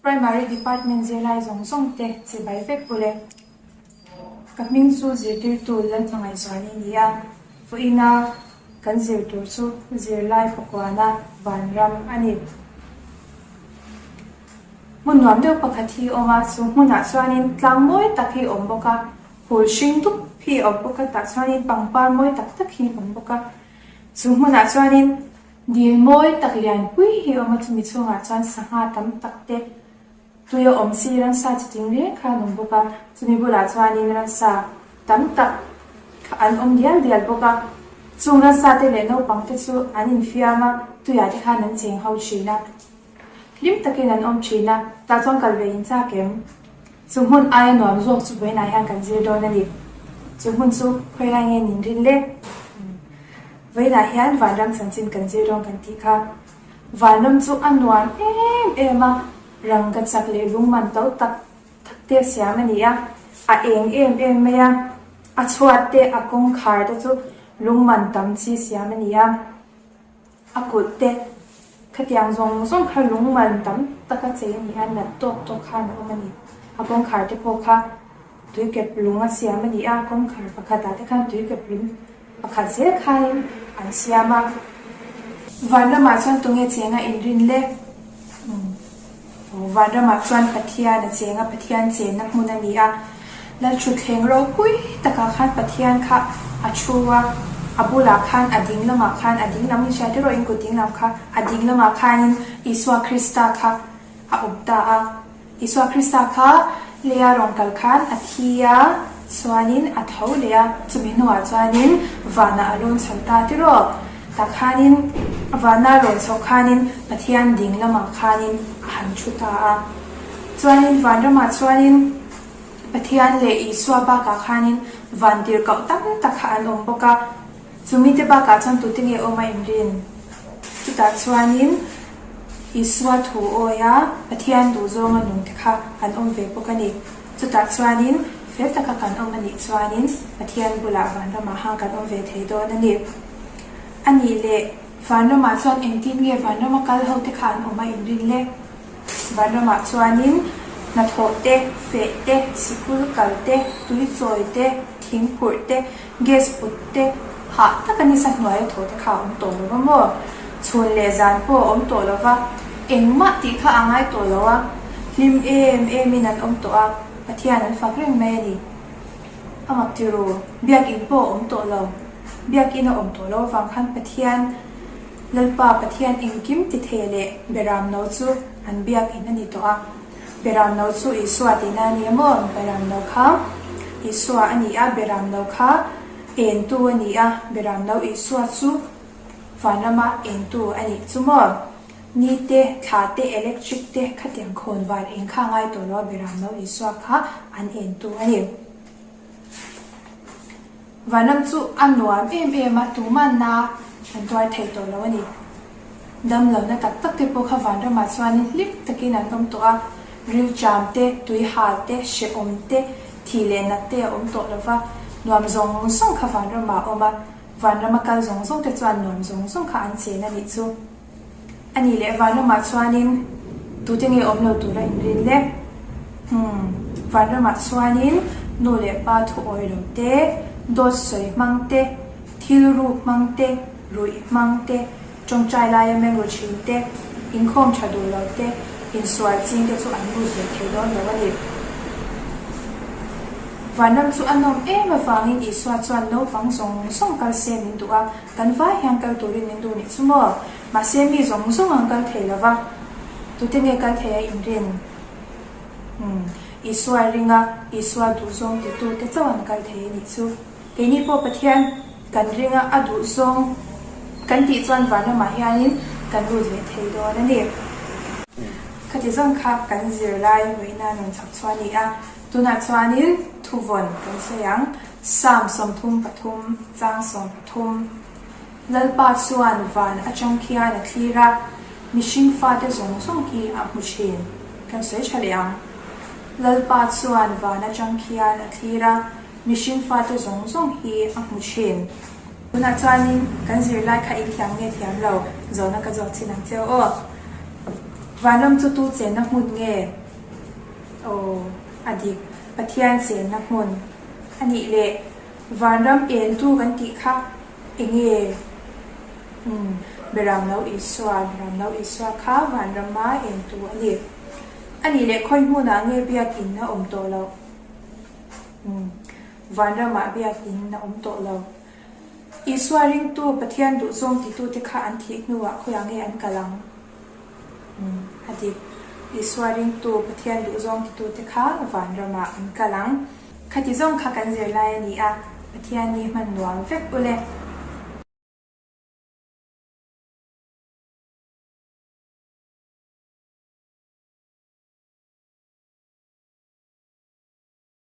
Primary Department zirlai zawng zawng te chibai vek ule. Ka hming chu zirtirtu Lalhmangaihzuali a ni a, vawiina kan zir tur chu zirlai pakuana vanram a ni. Hmun nuam deuh pakhat hi a awm a, chu hmunah chuanin tlang mawi tak hi a awm bawk a, phul hring dup hi a awm bawk a, tah chuanin pangpar mawi tak tak hi a awm bawk a. Chu hmunah chuanin dil mawi tak lianpui hi a awm a, chumi chhungah chuan sangha tam tak te tui a awm si, ransa chi ting reng kha an awm bawk a, chumi bulah chuanin ransa tam tak kha an awm dial dial bawk a. Chung ransa te leh naupang te chu an infiam a, tuiah te khan an cheng ho thin a. Hlim takin an awm thin a, tah chuan kal ve in chak em? Chu hmun aia nuam zawk chu vawiinah hian kan zir dawn a ni. Chu hmun chu khawi lai nge nin rin le? Vawiinah hian vanram chanchin kan zir dawn kan tih kha. Vanram chu a nuam em em a, rangka chak leh lung man to tak tak te siam a ni a, a eng em em mai a, a chhuat te a kawngkhar te chu lung man tam chi siam a ni a. A kulh te, khatiang zawng zawng kha lungman tam taka chei a ni a, nat tawk tawk khan a awm a ni. A kawngkhar te pawh kha tuikep lung a siam a ni a, kawngkhar pakhatah te khan tuikep lung pakhat zel khain an siam a. Vanramah chuan tunge cheng a inrin le? Vanramah chuan Pathian a cheng a, Pathian chenna hmun a ni a. Lalthutthleng ropui takah khan Pathian kha a thu a, a bulah khan a ding lamah khan, a ding lam in hriat erawhin kut ding lam kha, a ding lamah khanin Isua Krista kha a awm ta a. Isua Krista kha leia rawn kal khan a thi a, chuanin a tho leh a, chumi hnuah chuanin vanah a lawn chho ta tiraw? Tah khanin vana rawn chhoh khanin Pathian ding lamah khanin a han thu ta a. Chuanin vanramah chuanin Pathian leh Isua bakah khanin van tirhkoh tam tak kha an awm bawk a. Chumite bakah chuan tute nge awm a inrin? Chutah chuanin Isua thu awia Pathian duhzawnga nungte kha an awm ve bawk a ni. Chutah chuanin fel taka kan awm a nih chuanin Pathian bulah vanramah hang kan awm ve thei dawn a ni. A nih leh, vanramah chuan engtin nge vanrama kal ho te kha an awm a inrin le? Vanramah chuanin hnathawh te, feh te, sikul kal te, tui chawi te, thing phurh te, gas put te, hah taka nisa hnuaia thaw te kha a awm tawh lo va maw? Chhun leh zan pawh a awm tawh lo va, engmah tih kha a ngai tawh lo a, hlim em emin an awm tawh a, Pathian an fak reng mai a ni. A mak ti ru, biakin pawh a awm tawh lo. Biakin a awm tawh lo avang khan Pathian, Lalpa Pathian engkim ti thei leh Beram no chu an biakin a ni tawh a. Beram no chu Isua tihna a ni emaw? Beram no kha Isua a ni a, Beram no kha entu a ni a, Beram no Isua chu vanrama entu a nih chu maw? Ni te, thla te, electric te khatiang khawn var eng kha a ngai tawh lo a, Beram no Isua kha an entu a ni. Vanram chu a nuam em em a, tumanna an tuar thei tawh lo a ni. Damlohna tak tak te pawh kha vanramah chuanin hlim takin an awm tawh a, rilṭam te, tuihal te, hrehawm te, thih leh nat te a awm tawh lo va, nuam zawng zawng kha vanramah a awm a, vanrama kal zawng zawng te chuan nuam zawng zawng kha an chen a nih chu. A nih leh vanramah chuanin tute nge awm lo tura inrin le? Umm, vanramah chuanin nu leh pa thu awi lo te, dawt sawi hmang te, thil ruk hmang te, ruih hmang te, tawngtai laia meng ru thin te, inkhawm tha duh lo te, insual ching te chu an lut ve thei dawn lo a ni. Vanram chu a nawm em avangin Isua chuan naupang zawng zawng kal se min duh a, Kan vai hian kal turin min duh nih chu maw? Mahse mi zawng zawng an kal thei lo va, tute nge kal thei a inrin? Umm, Isua ringa Isua duhzawng titute chauh an kal thei a nih chu. Keini pawh Pathian kan ringa a duhzawng kan tih chuan vanramah hianin kan lut ve thei dawn a ni. Khati zawng kha kan zirlai vawiina rawn chhak chhuah a ni a, tunah chuanin thuvawn kan sawi ang. Psalm 33 chang 13 Lalpa chuan van atang khian a thlir a, mihring fate zawng zawng hi a hmu thin. Kan sawi tha leh ang. Lalpa chuan van atang khian a thlir a, mihring fate zawng zawng hi a hmu thin. Tunah chuanin kan zirlai kha in thiam nge thiam lo zawhna ka zawk chin ang cheu aw. Vanram chu tu chenna hmun nge? Aw, a dik. Pathian chenna hmun. A nih leh, Vanram entu kan tih kha enge? Umm, Beramno Isua, Beramno Isua kha Vanrama entu a ni. A nih leh khawi hmunah nge biakin a awm tawh loh? Umm, Vanramah biakin a awm tawh lo. Isua ringtu Pathian duhzawng titute kha an thih hnuah khawiah nge an kal ang? Umm, a dik. Isua ringtu Pathian duhzawng titute kha vanramah an kal ang. Khati zawng kha kan zirlai a ni a, Pathian ni hman nuam vek ule.